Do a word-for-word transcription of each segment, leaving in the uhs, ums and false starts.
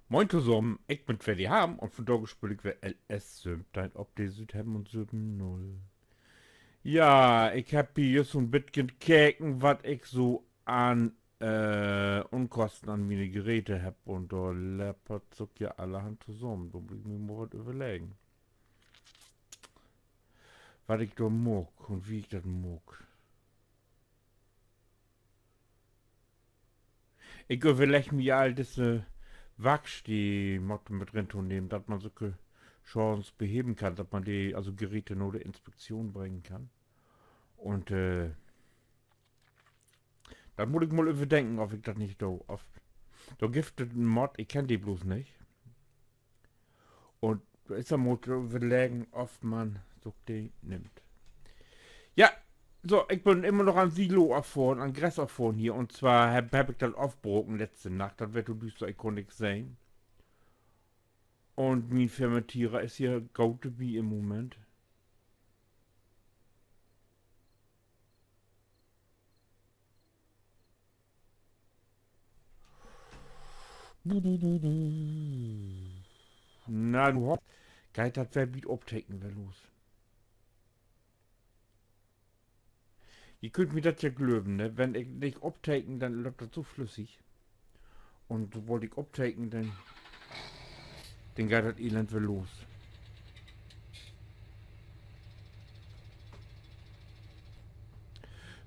Moin tosamen, ik bün weer de Harm un vundaag speel ik weer L S söventeihn op de Südhemmen un söven null. Ja, ik hebb hier jüst so'n beten keken, wat ik so an, äh, Unkosten an miene Geräte hebb, un dor löppt sük ja allerhand tosamen. Dor mutt ik mi mal wat överleggen, wat ik dor maak un wie ik dat maak. Ik överlegg mi, all disse Warksteed-Mods mit rintonehmen, dat man sük Schadens beheven kann, dat man de, also Geräte na de Inspektion bringen kann. Un, äh, dat mutt ik mal överdenken, of ik dat nich do. Of, dor gifft dat en Mod, ik kenn de bloots nich. Un dor is dat mal to överleggen, of man sük de nimmt. Ja, so, ik bün immer noch an Silo affohren, an Gras affohren hier. Un zwar hebb, hebb ik dat ofbraken letzte Nacht. Dat weer to düüster, ik kunn nix sehn. Un mien Fermentierer is hier goot dorbi in'n Moment. Na, nu hopp, geiht dat weer bi't Opteken weer los. Ji köönt mi dat ja glöven, ne? Wenn ik nich opteken, denn löppt dat so flüssig. Un sobald ik opteken, denn, denn geiht dat Elend weer los.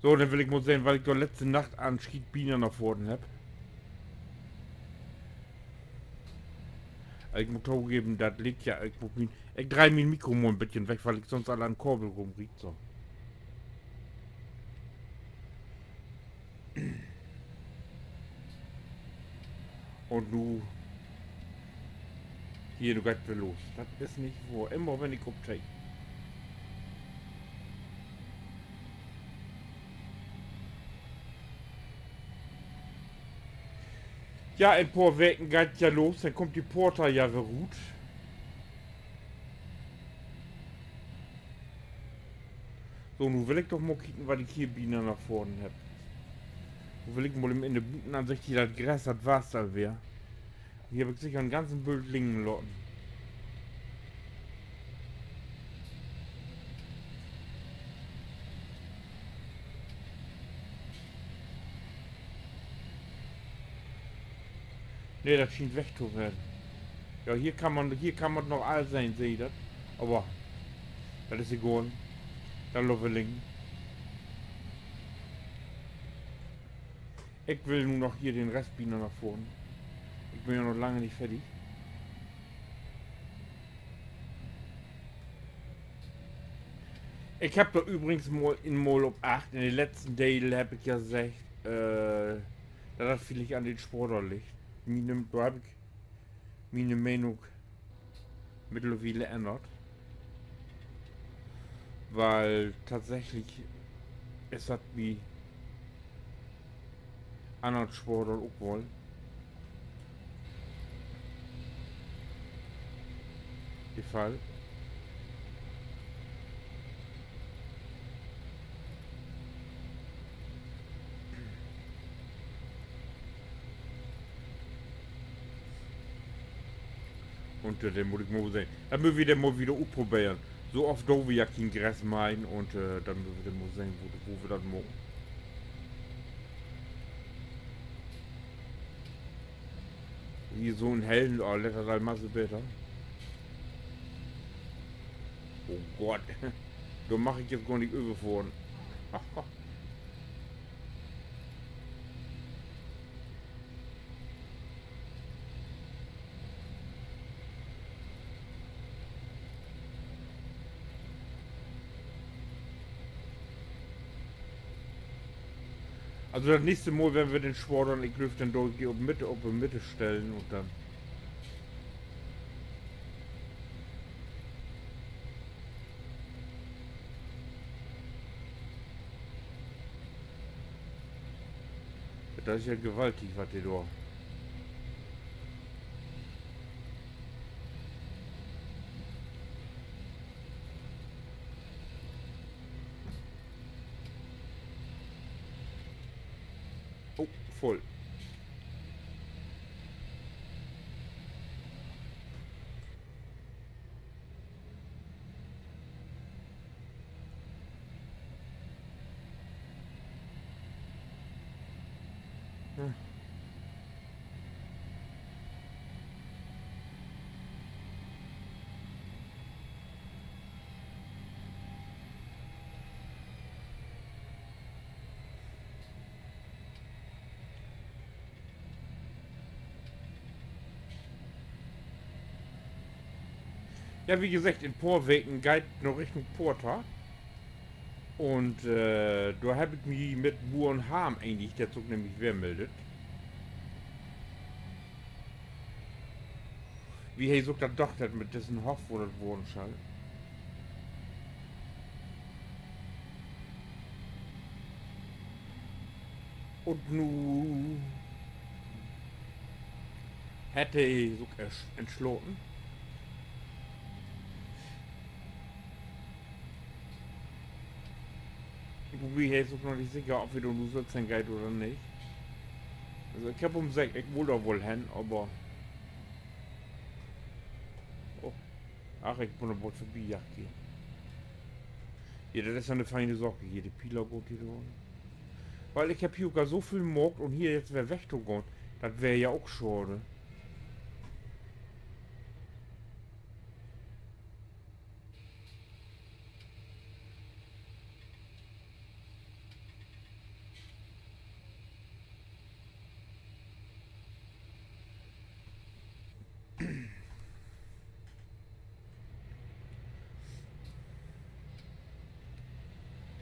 So, denn will ik mal sehn, wat ik dor letzte Nacht an Schiet binannafohren hebb. Ik mutt togeven, dat liggt ja, ik mutt mien, ik dreih mien Mikro mal en beten weg, wiel ik sonst all an Kabel rumriet, so. Un nu, hier, nu geiht 't weer los. Dat is nich wohr. Immer wenn ik opteek. Ja, in poor Weken geiht 't ja los, denn kummt de Porter ja weer rut. So, nu will ik doch mal kieken, wat ik hier binannafohren hebb. Nu will ik mal in de Butenansicht hier, dat Gras, dat wasst al weer. Hier hebb ik seker en ganzen Bült liggen laten. Nee, dat schient weg to ween. Ja, hier kann man, hier kann man 't noch all sehn, seht ji dat? Aver dat is egaal. Dat laat wi liggen. Ik will nu noch hier den Rest binannafohren. Ik bün ja noch lange nich fardig. Ik hebb dor übrigens mal in, mal op acht, in de letzten Deel hebb ik ja seggt, äh, dat dat villicht an den Spoder liggt. Miene, dor hebb ik miene Meenung mittlerwiel ännert. Wiel tatsächlich is dat bi annern Sportlern ok woll de Fall. Un, äh, denn mutt ik mal sehn. Dat mööt wi denn mal wedder utproberen. So oft doot wi ja keen Gras meihen un, äh, denn mööt wi denn mal sehn, wo, wo wi dat maken. Hier so'n Hellen, oh, lett dat al masse beter. Oh Gott. Dor mag ik jetzt gor nich överfohren. Also dat nächste Mal, wenn wi den Schwader, ik glööv, denn do ik de op Mitte, op de Mitte stellen un denn Dat is ja gewaltig, wat de dor. Oh, vull. Ja, wie geseggt, in poor Weken geiht 't na Richtung Porta. Un, äh, dor heff ik mi mit Buren Harm egentlich, de hett sük nämlich weer meldt. Wo he sük dat dacht hett mit dissen Hoff, wo dat worrn schall. Un nu hett he sük ok entslaten. Wobi, he is ok noch nich seker, of he dor nu sülvst hen geiht oder nich. Also, ik heff hum seggt, ik wull dor woll hen, aver, oh, ach, ik bün dor bold vörbi jagt hier. Ja, dat is ja 'ne feine Saak hier, de Pieler gaht hier dör. Wiel ik heff hier ok al so veel maakt un hier nu weer wegtogahn, dat weer ja ok schaad.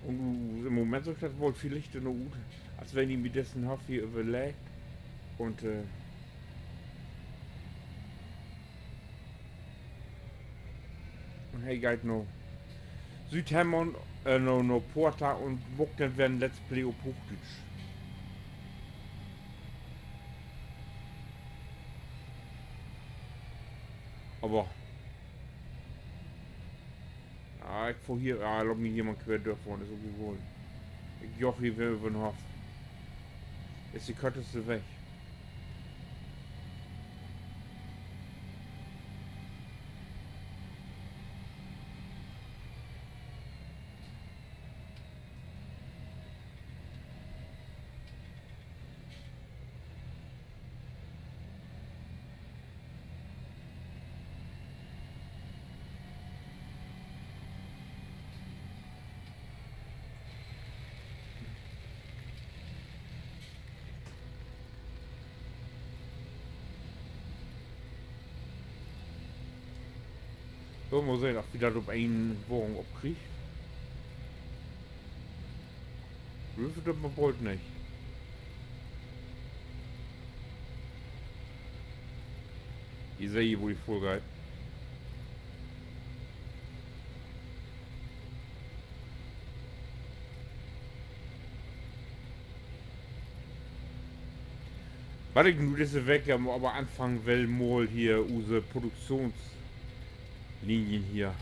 Un in'n Moment süht dat woll villicht so ut, as wenn he mi dissen Hoff hier överleggt. Un, äh, un he geiht na Südhemmern, äh, na, na Porta un maakt denn weer en Let's Play op Hoochdüütsch. Aver, ah, ik fohr hier, ah, laat mi hier man quer dörfohren, is ok egal. Ik jaag hier weer över den Hoff. Is de körteste Weg. Wüllt mal sehn, of wi dat op een Wagen opkriegt. Glööv dat man bold nich. Ji seht, wo de vull geiht. Wat ik nu disse Week ja aver anfangen will, mal hier use Produktionslinien hier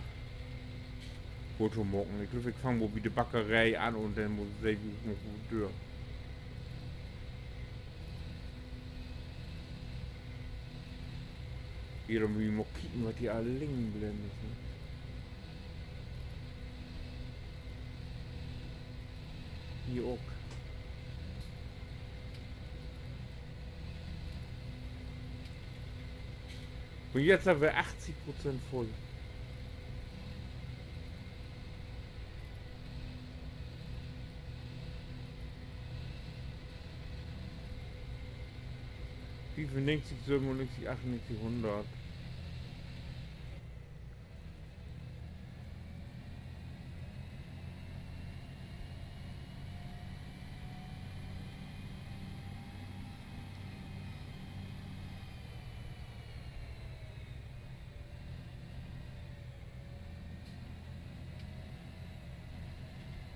vull to maken. Ik glööv, ik fang mal bi de Backeree an un denn mal sehn, wo ik noch dör. Hier, denn mutt ik mal kieken, wat hier all liggen bleven is, ne? Hier ok. Un jetzt hebbt wi achtzig Prozent vull. Fiefunnegentig, söbenunnegentig, achtunnegentig, hunnert.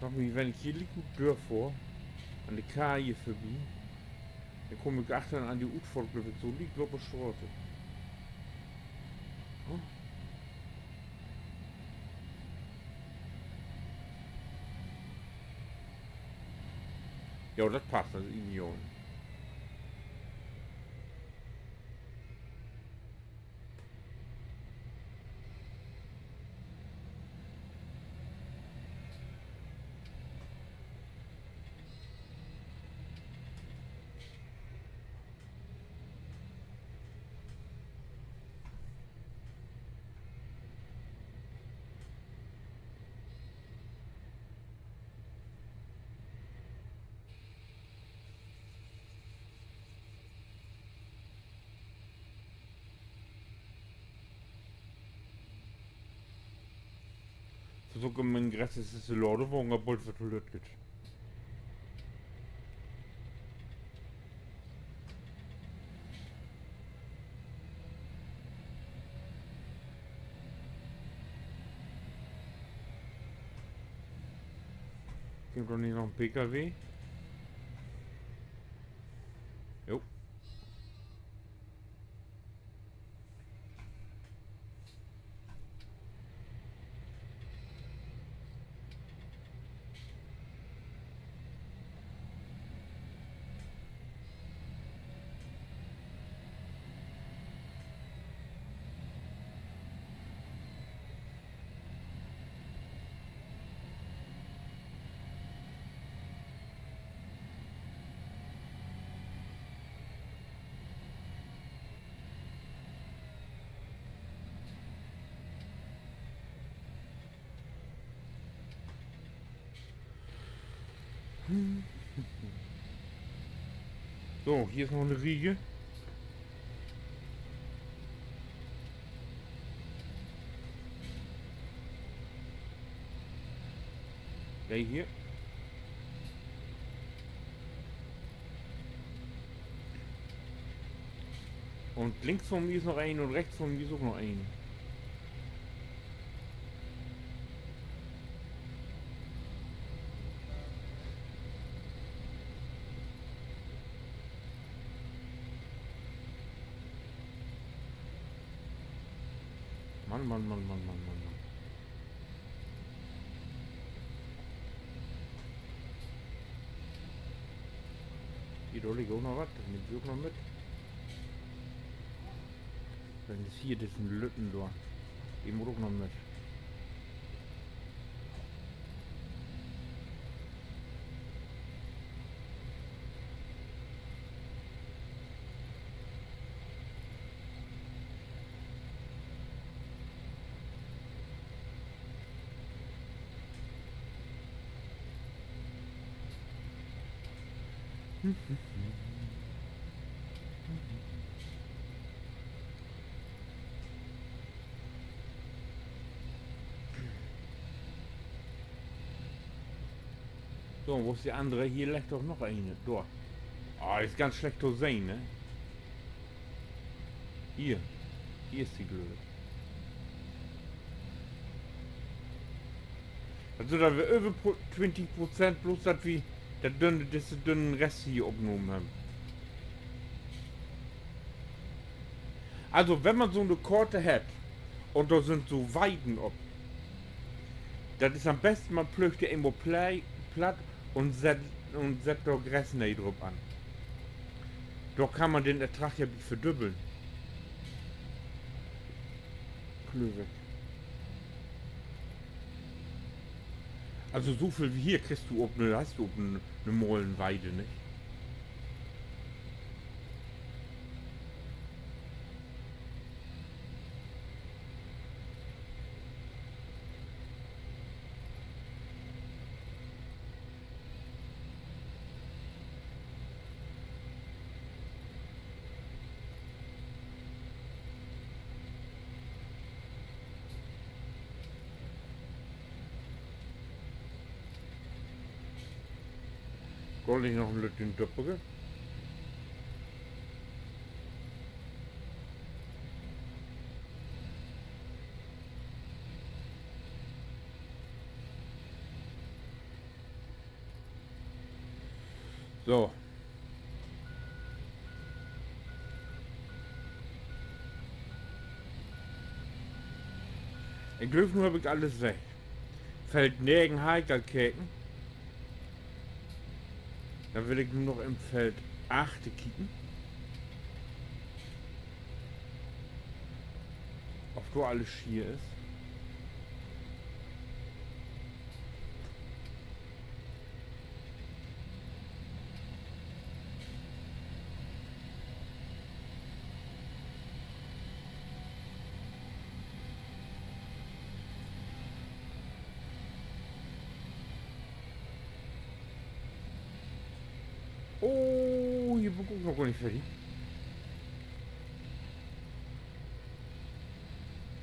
Noch mal, wenn ik hier liek ut dörfohr, an de Kaje vörbi, denn kaam ik achtern an de Utfohrt, glööv ik, so liek op de Straat. Ja, dat passt, dat is ideal. Versöök in mien Gras is de Ladewagen al bold weer to lütt git. Kummt doch nich noch en P K W? Jo. So, hier is noch 'ne Riege. De hier. Un links vun mi is noch een un rechts vun mi is ok noch een. Man, man, man. Hier, dor liggt ok noch wat, dat nehmt wi ok noch mit. Denn is hier dissen lütten dor. De mutt ok noch mit. So, wo is de annere? Hier liggt doch noch een. Dor. Ah, is ganz slecht to sehn, ne? Hier. Hier is de, glööv ik. Also, dat weer över Pro-, twintig Prozent, blots dat wi dat dünne, disse dünnen Rest hier opnahmen hebbt. Also, wenn man so 'ne Koort hett un dor sünd so Weiden op, dat is an'n besten, man plöögt de eenmal plei-, platt un sett, un sett dor Gras nee drup an. Dor kann man den Ertrag ja bi verdübbeln. Glööv ik. Also so veel wie hier kriggst du op 'ne, hest du op 'ne normalen Weide nich. Kann ik noch en lütten Döppelke? So. Ik glööv, nu heff ik allens seggt. Feld negen harr ik al keken. Denn will ik nu noch in Feld acht kieken, of dor allens hier is. Oh, hier bün ik ok noch gor nich fertig.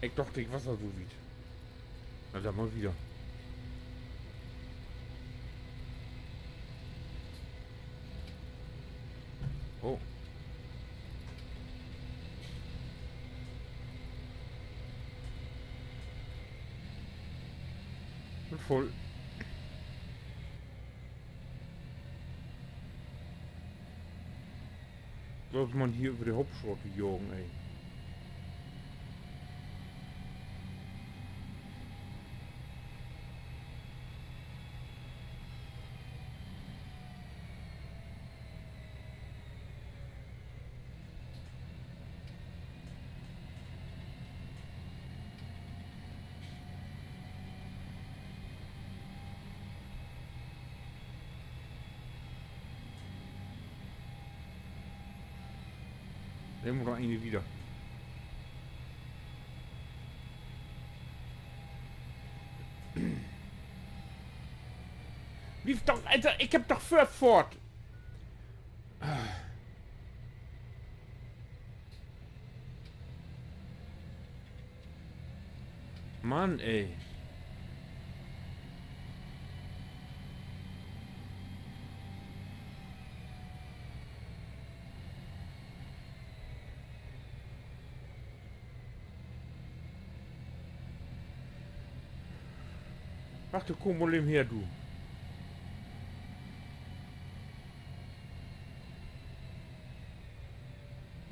Ik dach, ik was al so wiet. Na, denn mal wieder. Oh. Un vull. Sall man hier över de Hauptstraat jagen, ey. Nehmen wi noch een wieder. Bliev doch, Alter, ik heff doch Vörfohrt. Mann, ey. Ach, du kumm mal even her, du.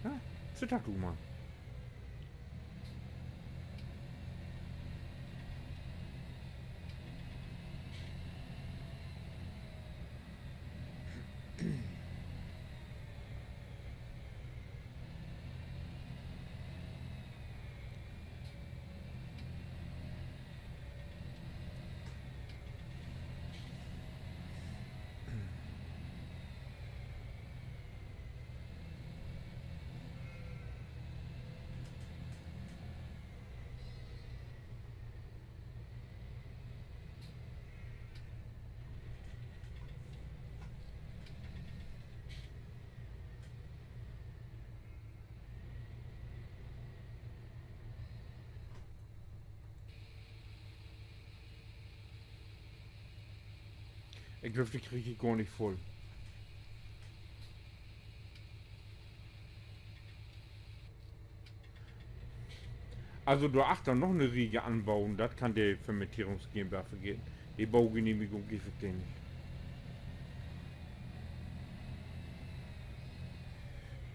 Ja, zitter du mal. Ik glööv, de krieg ik gor nich vull. Also dor achtern noch 'ne Riege anboen, dat kann de Fermentierungs-GmbH vergeten. De Baugenehmigung geev ik de nich.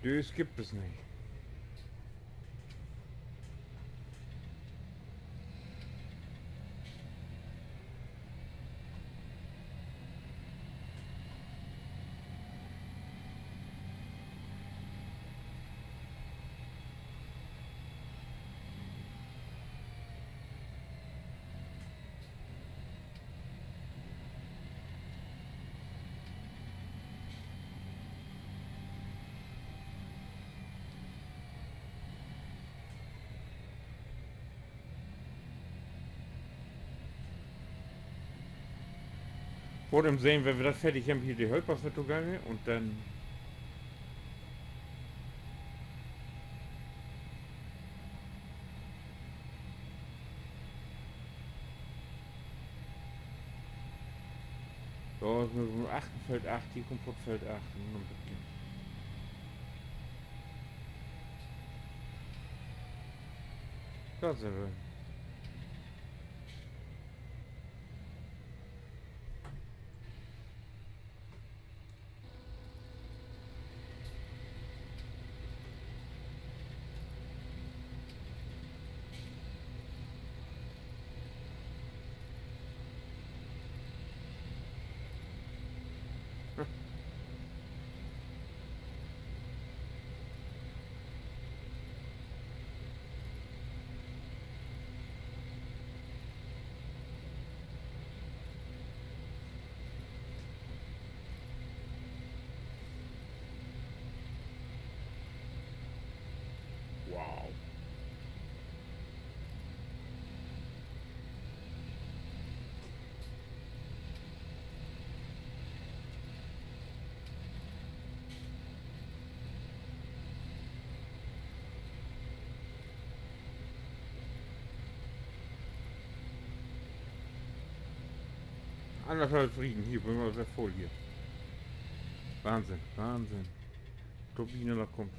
Dös gifft dat nich. Woort em sehn, wenn wi dat fardig hebben, hier de Hölpers weer togangen un denn So, is nu achttein Feld acht, hier kummt vun Feld acht. Dor sünd wi. Wow. Annerthalf Riegen, hier, bün mal weer vull hier. Wahnsinn, Wahnsinn. Turbine, dat kummt.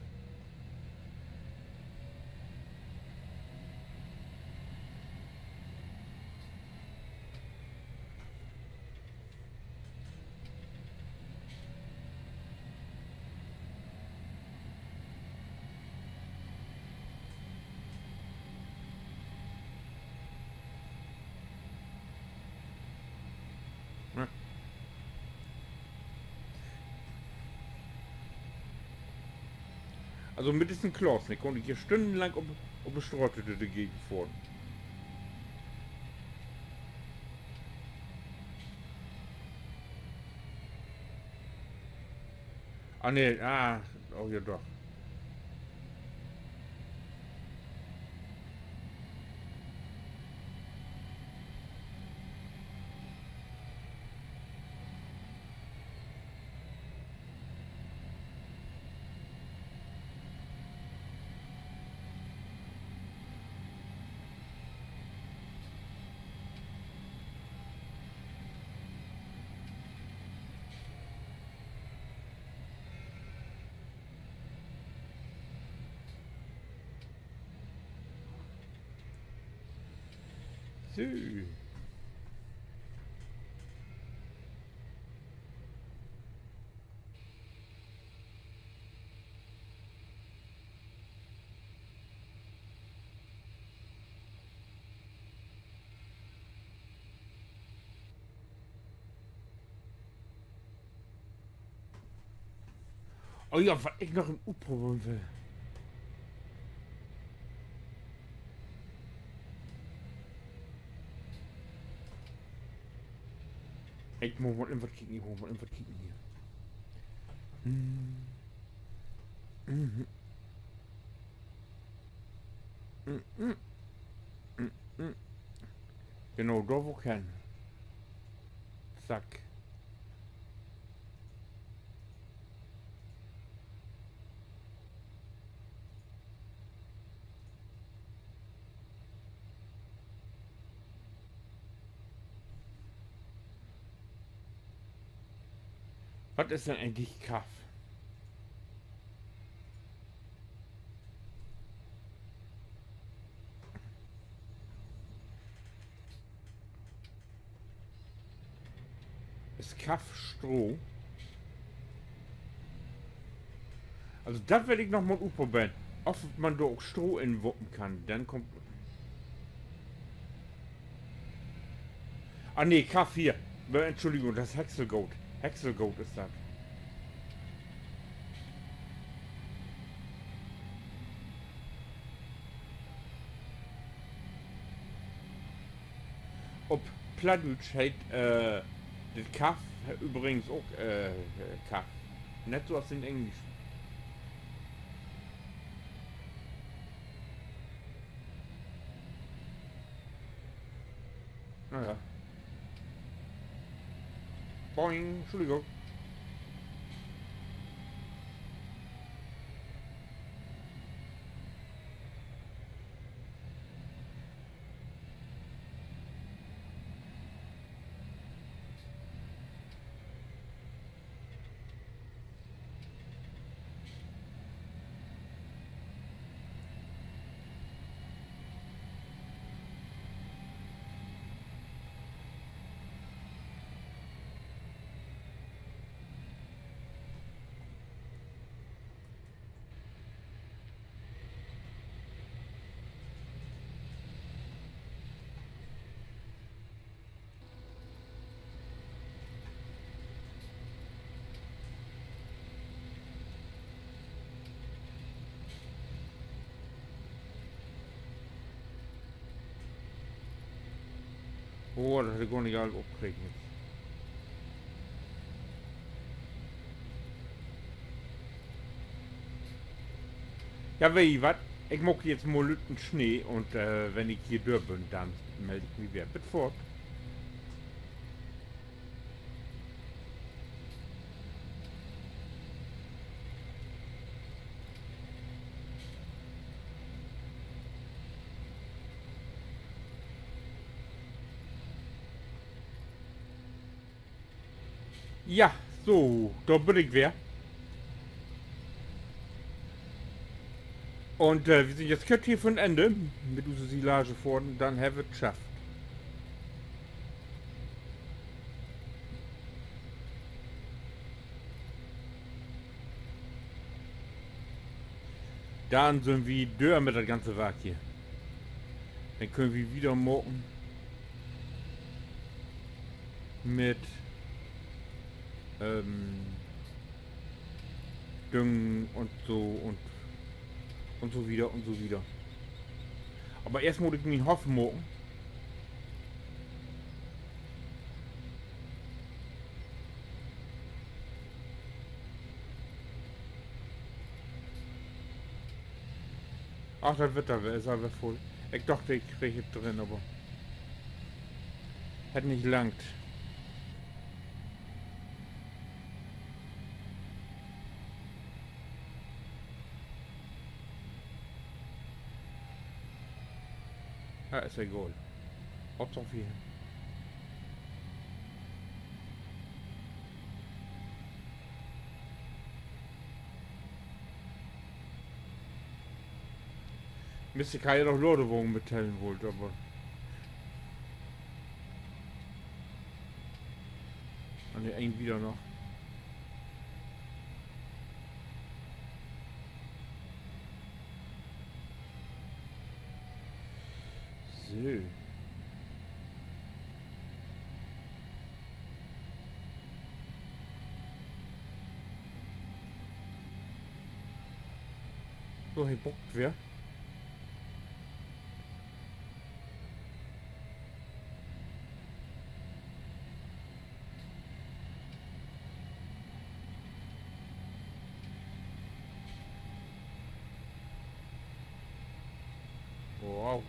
Also mit dissen Klaas, ne, kunn ik hier stünnenlang op, op de Straat dör de Gegend fohren. Ah, nee, ah, oh ja, doch. So. Oh ja, wat ik noch even utproberen will. Ik mutt mal even wat kieken, ik mutt mal even wat kieken hier. Hm. Mhm. Mm, mm. Mm, mm. Genau, dor wo ik hen. Zack. Wat is denn egentlich Kaff? Is Kaff Stroh? Also, dat will ik noch mal utproberen, of man dor ok Stroh in wuppen kann. Denn kummt, ah, nee, Kaff hier. Äh, Entschuldigung, dat is Häckselgoot. Häckselgoot is dat. Op Plattdüütsch heet, äh, dat Kaff övrigens ok, äh, Kaff. Nett so as in Engelsch. Na ja. Boing, Entschuldigung. Oh, dat harr ik gor nich all opkregen. Ja, weet ji wat? Ik maak jetzt mal lütten Snee un, äh, wenn ik hier dör bün, denn meld ik mi weer. Bit foort. Ja, so, dor bün ik weer. Un wi sünd nu kort vör't Enn mit use Silage fohren, denn hebbt wi 't schafft. Denn sünd wi dör mit dat ganze Wark hier. Denn köönt wi wieder maken mit Düngen un so un, un so wieder un so wieder. Aver eerst mutt ik mien Hoff maken. Ach, dat Wedder weer, is al weer vull. Ik dach, ik kreeg 't drin, aver hett nich langt. Ja, is egal. Hauptsaak wi Mist, ik harr ja noch Ladewagen betellen wullt, aver, ah, nee, een wieder noch. So. So, he bockt weer. Wow.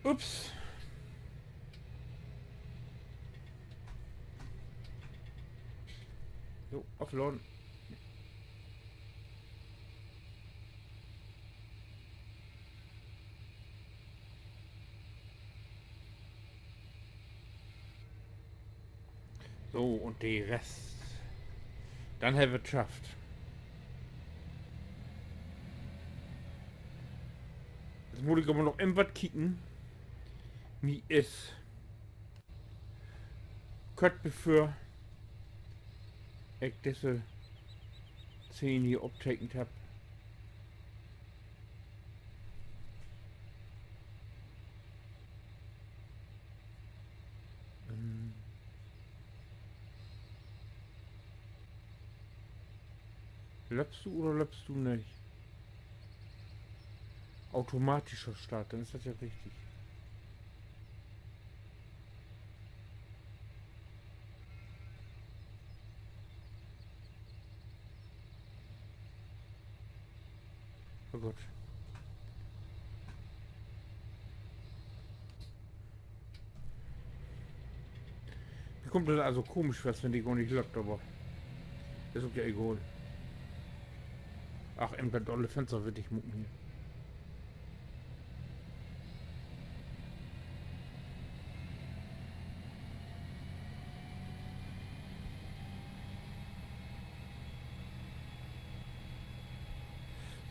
Ups. So, afladen. So, un de Rest. Denn hebbt wi 't schafft. Nu mutt ik aver noch even wat kieken. Mi is kort bevör ik disse Szeen hier optekent hebb, löppst du oder löppst du nich? Automatischer Start, denn is dat ja richtig. Oh Gott. Mi kummt dat also komisch vör, wenn de gor nich löppt, aver is ok ja egal. Ach, even dat olle Fenster weer dicht maken hier.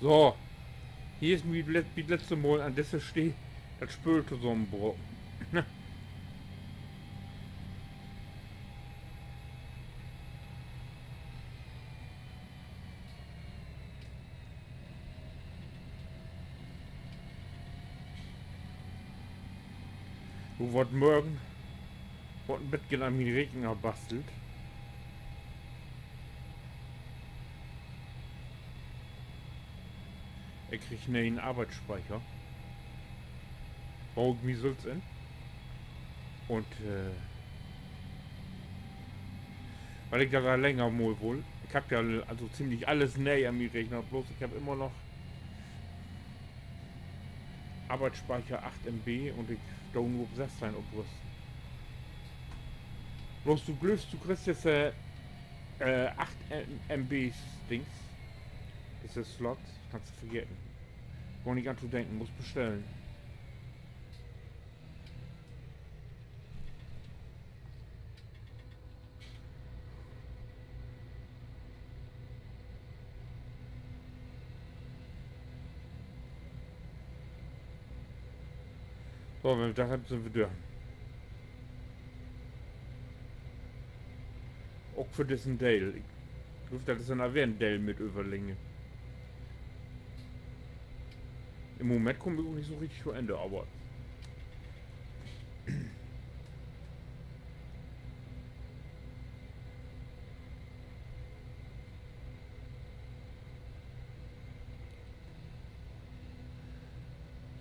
So. Hier is mi bi 't letzte Mal an disse Steed dat Spööl tosamenbraken. Wo word mörgen word en beten an mien Rekener bastelt. Ik krieg 'n ne'en Arbeitsspeicher. Bau ik mi sülvst in. Un wiel ik dat al länger mal wull, ik hebb ja also ziemlich alles nee an mi Rekener, bloots ik hebb immer noch Arbeitsspeicher acht M B un ik do nu op sössteihn oprüsten. Bloots du glöövst, du kriggst jetzt acht M B Dings, disse Slots, kannst du vergeten. Gor nich an to denken, musst bestellen. So, wenn wi dat hebbt, sünd wi dör. Ok för dissen Deel. Ik glööv, dat is denn al weer en Deel mit Överlänge. In'n Moment kumm ik ok nich so richtig to Enn, aver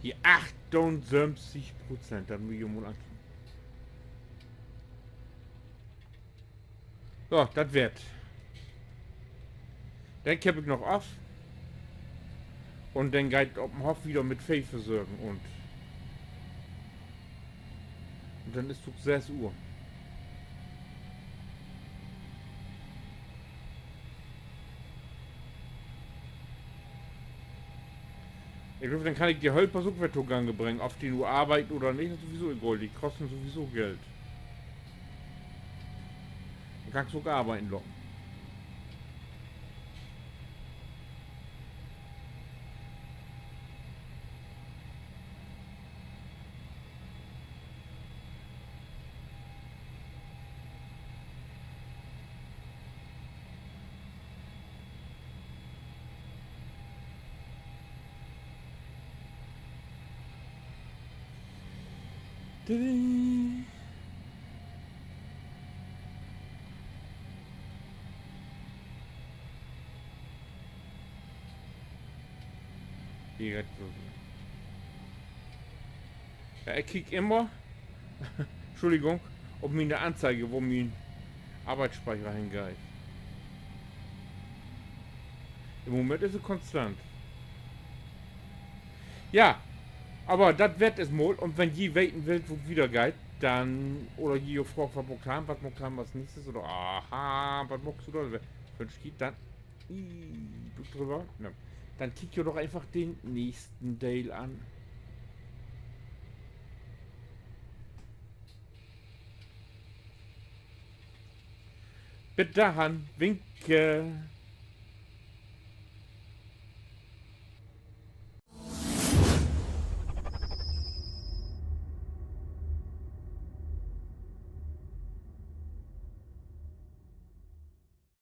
hier achtunsöventig Prozent, dat mutt ik mal ankieken. So, dat weer 't. Denn keep ik noch af. Un denn geiht 't op 'n Hoff wieder mit Veeh versörgen un, un denn is 't ok söss Uhr. Ik glööv, denn kann ik de Hölpers ok weer togange bringen. Of de nu arbeidt oder nich, is sowieso egal. De kosten sowieso Geld. Denn kann ik se ok arbeiden laten. Ja, ik kiek immer, Schuldigung, op miene Anzeige, wo mien Arbeitsspeicher hengeiht. In'n Moment is se konstant. Ja, aver dat weer 't mal. Un wenn ji weten wüllt, wo 't wiedergeiht, denn, oder ji jo fraagt, wat maakt he, wat maakt he as nächstes, oder, aha, wat maakst du dor för 'n Schiet, denn, ih, drüber, ne, denn kiekt jo doch eenfach den nächsten Deel an. Bit dorhen, winke.